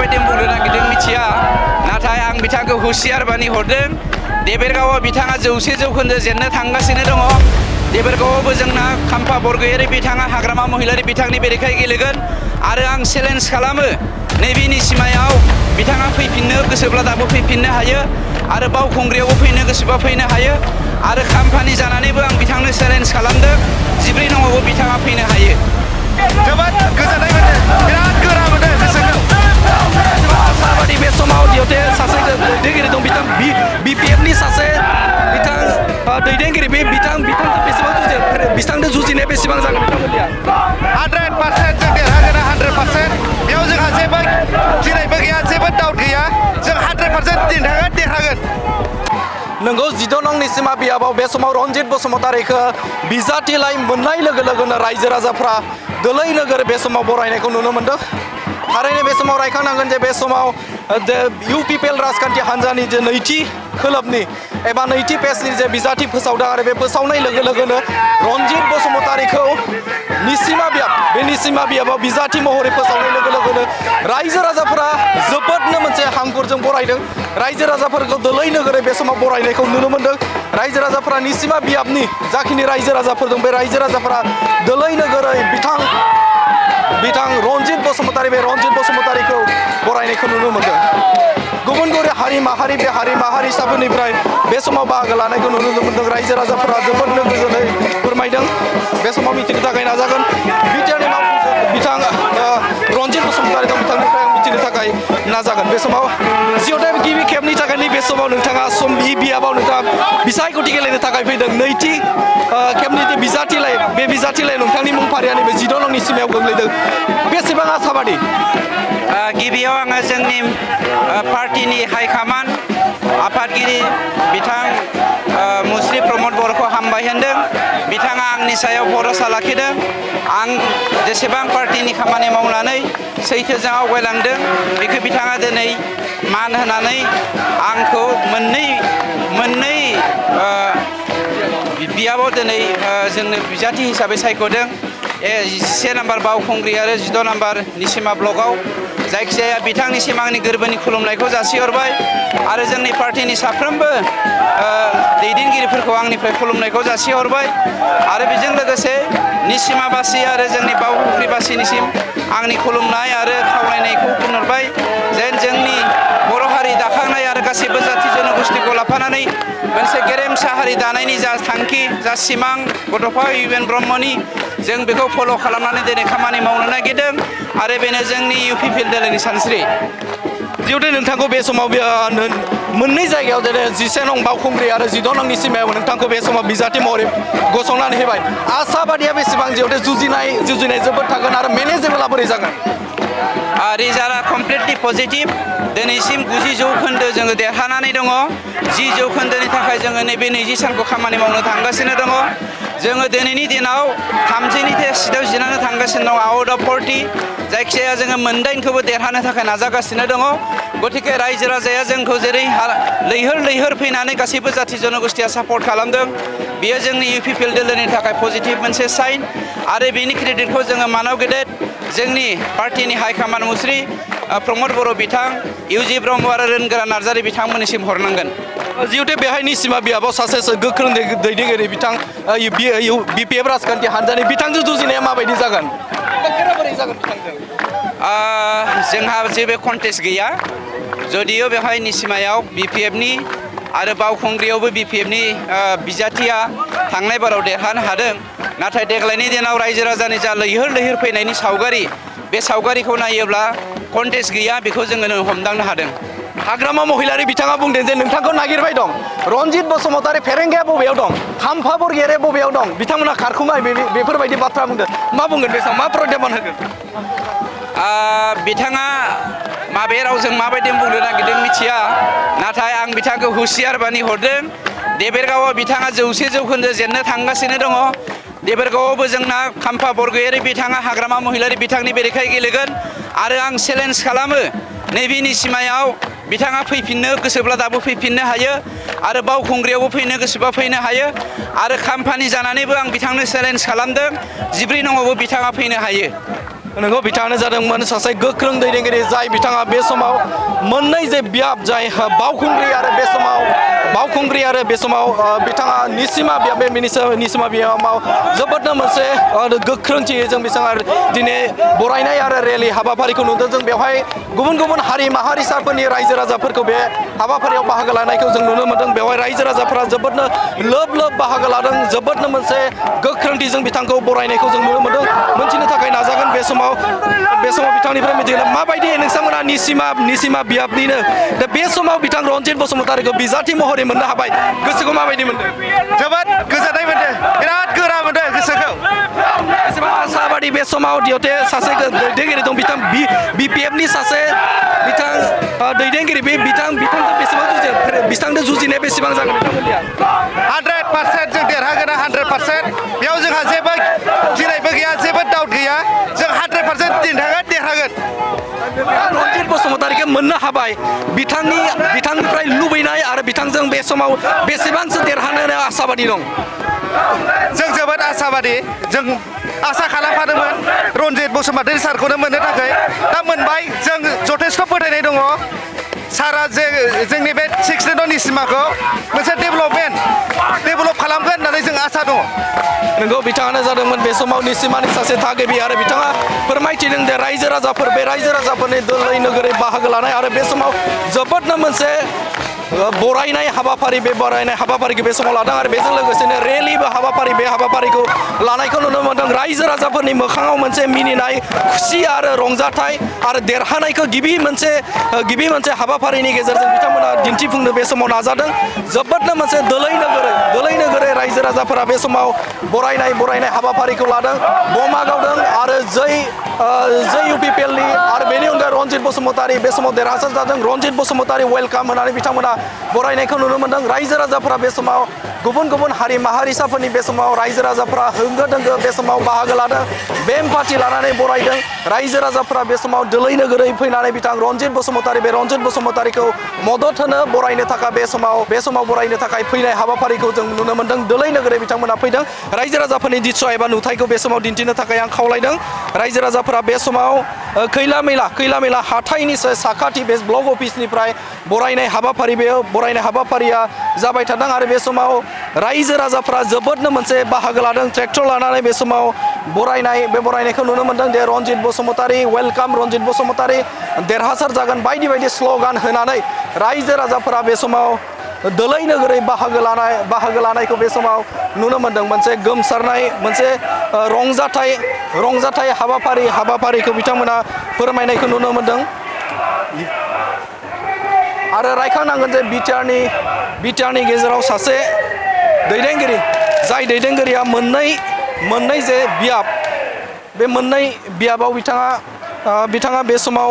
माबायदि बुंनो नागिरदों मिथिया नाथाय आं बिथांखौ हुसियार बानि हरदों देबेरगावआव बिथाङा 100% जेननो थांगासिनो दङ देबेरगावआवबो जोंना खाम्फा बरगयारि बिथाङा हाग्रामा महिलारि बिथांनि बेरेखायै गेलेगोन आरो आं चेलेन्ज खालामो नैबे निसिमायाव बिथाङा फैफिननो गोसोब्ला दाबो फैफिननो हायो आरो बावखुंग्रियावबो फैनो गोसोबा फैनो हायो आरो खाम्फानि जानानैबो आं बिथांनो चेलेन्ज खालामदों 14 नङावबो बिथाङा फैनो हायो जोबोद गोजोननाय मोनदों बिराद गोरा मोनदों गोसोखौ साबादि बे समाव दियते सासे दैदेनगिरि दं बिथां बिपिएफनि सासे बिथां दैदेनगिरि बे बिथांजों बेसेबां बिथांजों जुजिनाया बेसेबां जागोन बिथांमोननिया 100% जों देरहागोन 100% बेयाव जोंहा जेबो गिनायबो गैया जेबो डाउट गैया जों 100% देरहागोन नंगौ 16 नंनि सिमा बियाबाव बे समाव रनजित बसुमतारीखौ बिजाथिलाय मोननाय लोगो लोगोनो रायजो राजाफ्रा दोलै नोगोर बे समाव बरायनायखौ नुनो मोनदों थारैनो बे समाव रायखांनांगोन जे बे समाव इउपिपिएल राजखान्थि हान्जानि जे नैथि खोलोबनि एबा नैथि पेजनि जे बिजाथि फोसावदों आरो बे फोसावनाय लोगो लोगोनो रनजित बसुमतारीखौ निसिमा बियाबाव बिजाथि महरै फोसावनाय लोगो लोगोनो रायजो राजाफोरा जोबोदनो मोनसे हांखुरजों बरायदों रायजो राजाफोरखौ दोलै नोगोरै बे समाव बरायनायखौ नुनो मोनदों रायजो राजाफोरा निसिमा बियाबनि जाखिनि रायजो राजाफोर दं बे रायजो राजाफोरा दोलै नोगोरै बिथां रनजित बसुमतारी बे रनजित बसुमतारीखौ बरायनायखौ नुनो मोनदों गुबुन गुबुन हारि माहारि बे हारि माहारिसाफोरनिफ्राय बे समाव बाहागो लानायखौ नुनो मोनदों रायजो राजाफोरा जोबोदनो गोजोनै फोरमायदों बे समाव मिथिनो थाखाय नाजागोन बिटिआरनि बिथां रनजित बसुमतारी दं बिथांनिफ्राय आं मिथिनो थाखाय नाजागोन बे समाव जिहेतु गिबि खेबनि थाखाय नैबे समाव नोंथाङा बियाबाव नोंथाङा बिसायख'थि गेलेनो थाखाय फैदों नैथि खेबनि बे बिजाथिलाय नोंथांनि मुं फारिया नैबे 16 नंनि सिमायाव गोग्लैदों बेसेबां आसाबादि गिबियाव आङो जोंनि पार्टिनि हाइकमान्ड आफादगिरि बिथां मुस्रि प्रमद बर'खौ हामबाय होनदों बिथाङा आंनि सायाव भरोसा लाखिदों आं जेसेबां पार्टिनि खामानि मावनानै सैथोजों आवगायलांदों बेखौ बिथाङा दिनै मान होनानै आंखौ मोननै बियाबाव दिनै जोंनो बिजाथि हिसाबै सायख'दों 11 नाम्बार बावखुंग्रि आरो 16 नाम्बार निसिमा ब्लकआव जायखिजाया बिथांनिसिम आंनि गोरबोनि खुलुमनायखौ जासिहरबाय आरो जोंनि पार्टिनि साफ्रोमबो दैदेनगिरिफोरखौ आंनिफ्राय खुलुमनायखौ जासिहरबाय आरो बेजों लोगोसे निसिमाबासि आरो जोंनि बावखुंग्रिबासिनिसिम आंनि खुलुमनाय आरो खावलायनायखौ बुंहरबाय जेन जोंनि बर' हारि दाखांनाय आरो गासैबो जाथि जनगोष्ठीखौ लाफानानै मोनसे गेरेमसा हारि दानायनि जा थांखि जा सिमां बड'फा इउएन ब्रह्मनि जों बेखौ फल' खालामनानै दिनै खामानि मावनो नागिरदों आरो बेनो जोंनि इउपिपिएल दोलोनि सानस्रि जिहेतु नोंथांखौ बे समाव मोननै जायगायाव जेरै 11 नं बावखुंग्रि आरो 16 नंनि सिमायाव नोंथांखौ बे समाव बिजाथि महरै गसंनानै होबाय आसाबादिया बेसेबां जिहेतु जुजिनाय जोबोद थागोन आरो मेनेजेबोला बोरै जागोन रिजाल्टआ कमप्लिटलि पजिटिभ दिनैसिम 90% जोङो देरहानानै दङ 10% थाखाय जोङो नैबे 20 सानखौ खामानि मावनो थांगासिनो दङ जोङो दिनैनि दिनाव 30नि सिटाव जिरायनो थांगासिनो दङ आउट अफ 40 जायखिजाया जोङो मोनदाइनखौबो देरहानो थाखाय नाजागासिनो दङ गतिके रायजो राजाया जोंखौ जेरै लैहोर फैनानै गासैबो जाथि जनगोष्ठीया सापर्ट खालामदों बेयो जोंनि इउपिपिएल दोलोनि थाखाय पजिटिभ मोनसे साइन आरो बेनि क्रेडिटखौ जोङो मानाव गेदेर जोंनि पार्टिनि हाइकमान्ड मुस्रि प्रमद बर' बिथां इउजि ब्रह्म आरो रोनगोरा नार्जारि बिथांमोननिसिम हरनांगोन जिहेतु बेहाय निसिमा बियाबाव सासे गोख्रों दैदेनगिरि बिथां बिपिएफ राजखान्थि हान्जानि बिथांजों जुजिनाया माबायदि जागोन जोंहा जेबो कन्टेस्ट गैया जदियो बेवहाय निसिमायाव बिपिएफनि आरो बावखुंग्रियावबो बिपिएफनि बिजाथिया थांनाय बाराव देरहानो हादों नाथाय देग्लायनि दिनाव रायजो राजानि जा लैहोर फैनायनि सावगारि बे सावगारिखौ नायोब्ला कन्टेस्ट गैया बेखौ जोङो हमदांनो हादों हाग्रामा महिलारि बिथाङा बुंदों जे नोंथांखौ नागिरबाय दं रनजित बसुमतारी फेरेंगाया बबेयाव दं खाम्फा बरगयारिया बबेयाव दं बिथांमोना खारखुमाय बेफोरबायदि बाथ्रा बुंदों मा बुंगोन बे समाव मा प्रत्याबान होगोन बिथाङा माबे रावजों माबायदि बुंनो नागिरदों मिथिया नाथाय आं बिथांखौ हुसियार बानि हरदों देबेरगावआव बिथाङा 100% जेननो थांगासिनो दङ देबेरगावआवबो जोंना खाम्फा बरगयारि बिथाङा हाग्रामा महिलारि बिथांनि बेरेखायै गेलेगोन आरो आं चेलेन्ज खालामो नैबे निसिमायाव बिथाङा फैफिननो गोसोब्ला दाबो फैफिननो हायो आरो बावखुंग्रियावबो फैनो गोसोबा फैनो हायो आरो खाम्फानि जानानैबो आं बिथांनो चेलेन्ज खालामदों 14 नङावबो बिथाङा फैनो हायो नोंगौ बिथाङानो जादोंमोन सासे गोख्रों दैदेनगिरि जाय बिथाङा बे समाव मोननै जे बियाब जाय बावखुंग्रि आरो बे समाव बावखुंग्रि आरो बे समाव बिथाङा निसिमा बियाब बे निसिमा बियाबाव जोबोदनो मोनसे गोख्रोंथि जों बिथाङा दिनै बरायनाय आरो रेलि हाबाफारिखौ नुदों जों बेवहाय गुबुन गुबुन हारि माहारिसाफोरनि रायजो राजाफोरखौ बे हाबाफारियाव बाहागो लानायखौ जों नुनो मोन्दों बेवहाय रायजो राजाफोरा जोबोदनो लोब लोब बाहागो लादों जोबोदनो मोनसे गोख्रोंथिजों बिथांखौ बरायनायखौ जों नुनो मोन्दों मोनथिनो थाखाय नाजागोन बे समाव बिथांनिफ्राय मिथिगोन माबायदि नोंथांमोना निसिमा बियाबनिनो दा बे समाव बिथां रन्जित बसुमतारीखौ बिजाथि महरै मोननो हाबाय गोसोखौ माबायदि मोनदों जोबोद गोजोननाय मोनदों बिराद गोरा मोनदों गोसोखौ एसेबां आसाबादि बे समाव दियते सासे दैदेनगिरि दं बिथां बिपिएफनि सासे बिथां दैदेनगिरि बे बिथांजों बेसेबां बिथांजों जुजिनाया बेसेबां जागोन बिथांमोननिया 100% जों देरहागोन 100% बेयाव जोंहा जेबो गिनायबो गैया जेबो डाउट गैया जों 100% देरहागोन रन्जित बसुमतारीखौ मोननो हाबाय बिथांनिफ्राय लुबैनाय आरो बिथांजों बे समाव बेसेबांसो देरहानो आसाबादि दं जों जोबोद आसाबादि जों आसा खालामखादोंमोन रन्जित बसुमतारी सारखौनो मोननो थाखाय दा मोनबाय जों जथेस्थ' फोथायनाय दङ सारा जोंनि बे 6 निसिमाखौ मोनसे डेभेलप खालामगोन होननानै जों आसा दङ नोंगौ बिथाङानो जादोंमोन बे समाव निसिमानि सासे थागिबि आरो बिथाङा फोरमायथिदों दे रायजो राजाफोरनि दोलै नोगोरै बाहागो लानाय आरो बे समाव जोबोदनो मोनसे बरायनाय हाबाफारि बे बरायनाय हाबाफारिखौ बे समाव लादों आरो बेजों लोगोसेनो रेलिबो हाबाफारि बे हाबाफारिखौ लानायखौ नुनो मोन्दों रायजो राजाफोरनि मोखाङाव मोनसे मिनिनाय खुसि आरो रंजाथाय आरो देरहानायखौ गिबि मोनसे हाबाफारिनि गेजेरजों बिथांमोना दिन्थिफुंनो बे समाव नाजादों जोबोदनो मोनसे दोलै नोगोरै रायजो राजाफोरा बे समाव बरायनाय हाबाफारिखौ लादों बमा गावदों आरो जै इउपिपिएलनि आरो बेनि अनगायै रन्जित बसुमतारी बे समाव देरहासार जादों रन्जित बसुमतारी वेलकाम होननानै बिथांमोना बरायनायखौ नुनो मोन्दों रायजो राजाफोरा बे समाव गुबुन हारि माहारिसाफोरनि बे समाव रायजो राजाफोरा होंगो दोंगो बे समाव बाहागो लादों बेम पार्टि लानानै बरायदों रायजो राजाफोरा बे समाव दोलै नोगोरै फैनानै बिथां रन्जित बसुमतारीखौ मदद होनो बरायनो थाखाय बे समाव बरायनो थाखाय फैनाय हाबाफारिखौ जों नुनो मोन्दों दोलै नोगोरै बिथांमोना फैदों रायजो राजाफोरनि दिस्य एबा नुथायखौ बे समाव दिन्थिनो थाखाय आं खावलायदों रायजो राजाफोरा बे समाव खैला मैला हाथाइनि साखाथि बे ब्लक अफिसनिफ्राय बरायनाय हाबाफारिया जाबाय थादों आरो बे समाव रायजो राजाफोरा जोबोदनो मोनसे बाहागो लादों ट्रेक्टर लानानै बे समाव बरायनायखौ नुनो मोन्दों दे रन्जित बसुमतारी वेलकाम रन्जित बसुमतारी देरहासार जागोन बायदि स्ल'गान होनानै रायजो राजाफोरा बे समाव दोलै नोगोरै बाहागो लानायखौ बे समाव नुनो मोन्दों मोनसे गोमसारनाय मोनसे रंजाथाय हाबाफारिखौ बिथांमोना फोरमायनायखौ नुनो मोन्दों आरो रायखांनांगोन जे बिटिआरनि गेजेराव सासे दैदेनगिरि जाय दैदेनगिरिया मोननै जे बियाब बे मोननै बियाबाव बिथाङा बे समाव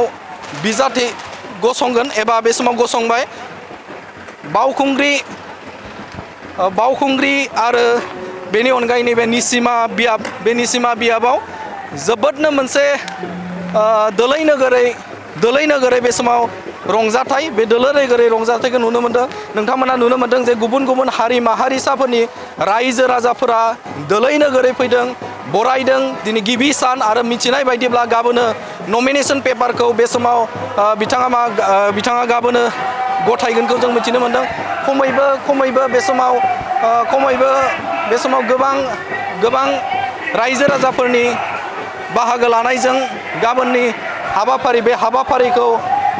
बिजाथि गसंगोन एबा बे समाव गसंबाय बावखुंग्रि आरो बेनि अनगायै नैबे निसिमा बियाबाव जोबोदनो मोनसे दोलै नोगोरै बे समाव रंजाथाय बे दोलै नोगोरै रंजाथायखौ नुनो मोन्दों नोंथांमोना नुनो मोन्दों जे गुबुन हारि माहारिसाफोरनि रायजो राजाफोरा दोलै नोगोरै फैदों बरायदों दिनै गिबि सान आरो मिथिनाय बायदिब्ला गाबोनो नमिनेसन पेपारखौ बे समाव बिथाङा गाबोनो गथायगोनखौ जों मिथिनो मोन्दों खमैबो बे समाव गोबां रायजो राजाफोरनि बाहागो लानायजों गाबोननि बे हाबाफारिखौ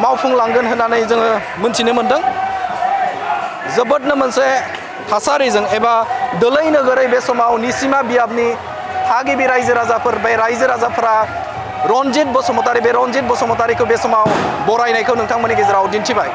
मावफुंलांगोन होननानै जोङो मोनथिनो मोन्दों जोबोदनो मोनसे थासारिजों एबा दोलै नोगोरै बे समाव निसिमा बियाबनि थागिबि रायजो राजाफोरा रन्जित बसुमतारीखौ बे समाव बरायनायखौ नोंथांमोननि गेजेराव दिन्थिबाय